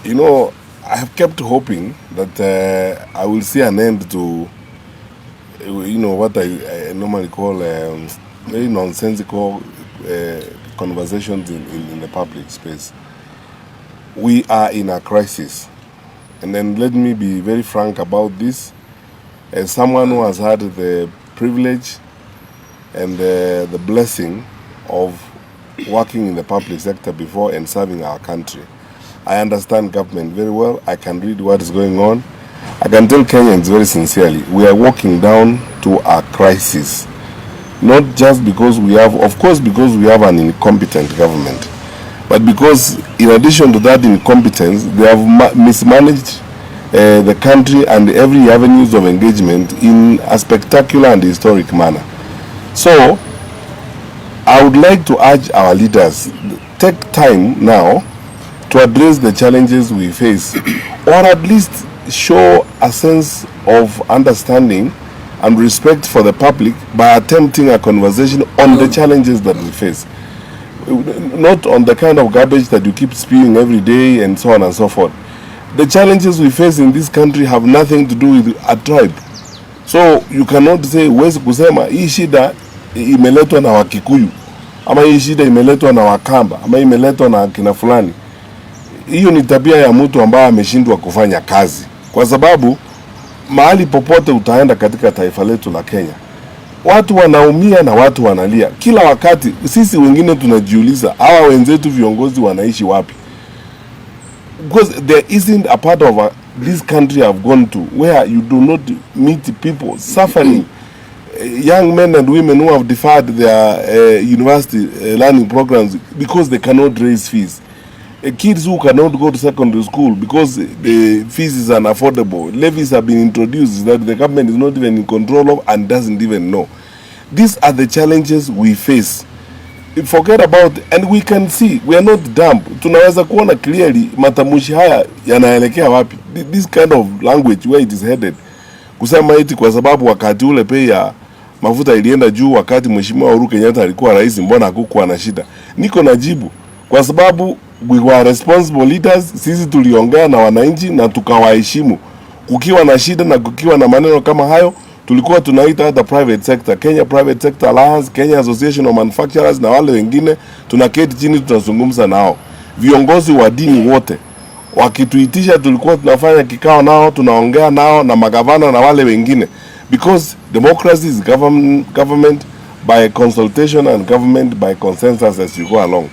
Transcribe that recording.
You know, I have kept hoping that I will see an end to you know what I, I normally call very nonsensical conversations in, in, in the public space. We are in a crisis. And then let me be very frank about this. As someone who has had the privilege and the, the blessing of working in the public sector before and serving our country. I understand government very well. I can read what is going on. I can tell Kenyans very sincerely, we are walking down to a crisis. Not just because we have, of course, because we have an incompetent government, but because in addition to that incompetence, they have mismanaged the country and every avenues of engagement in a spectacular and historic manner. So, I would like to urge our leaders, take time now to address the challenges we face or at least show a sense of understanding and respect for the public by attempting a conversation on the challenges that we face. Not on the kind of garbage that you keep spewing every day and so on and so forth. The challenges we face in this country have nothing to do with a tribe. So you cannot say, huwezi kusema hii shida imeletwa na Wakikuyu ama hii shida imeletwa na Wakamba ama imeletwa na kina fulani. Hiyo ni tabia ya mtu ambaye ameshindwa kufanya kazi, kwa sababu mahali popote utaenda katika taifa letu la Kenya, watu wanaumia na watu wanalia kila wakati. Sisi wengine tunajiuliza hawa wenzetu viongozi wanaishi wapi? Because there isn't a part of this country I've gone to where you do not meet people suffering young men and women who have deferred their university learning programs because they cannot raise fees. Kids who cannot go to secondary school because the fees is unaffordable. Levies have been introduced that the government is not even in control of and doesn't even know. These are the challenges we face. Forget about and we can see we are not dumb. Tunaweza kuona clearly matamshi haya yanaelekea wapi. This kind of language where it is headed. Kusema eti kwa sababu wakati ule bei ya mafuta ilienda juu wakati Mheshimiwa Uhuru Kenyatta alikuwa rais, mbona hakukuwa na shida? Niko na jibu, kwa sababu we were responsible leaders. Sisi tuliongea na wananchi na tukawaheshimu. Kukiwa na shida na kukiwa na maneno kama hayo, tulikuwa tunaita hata private sector, Kenya Private Sector Alliance, Kenya Association of Manufacturers na wale wengine, tunaketi chini tunazungumza nao, viongozi wa dini wote wakituitisha, tulikuwa tunafanya kikao nao, tunaongea nao na magavana na wale wengine, because democracy is government by consultation and government by consensus as you go along.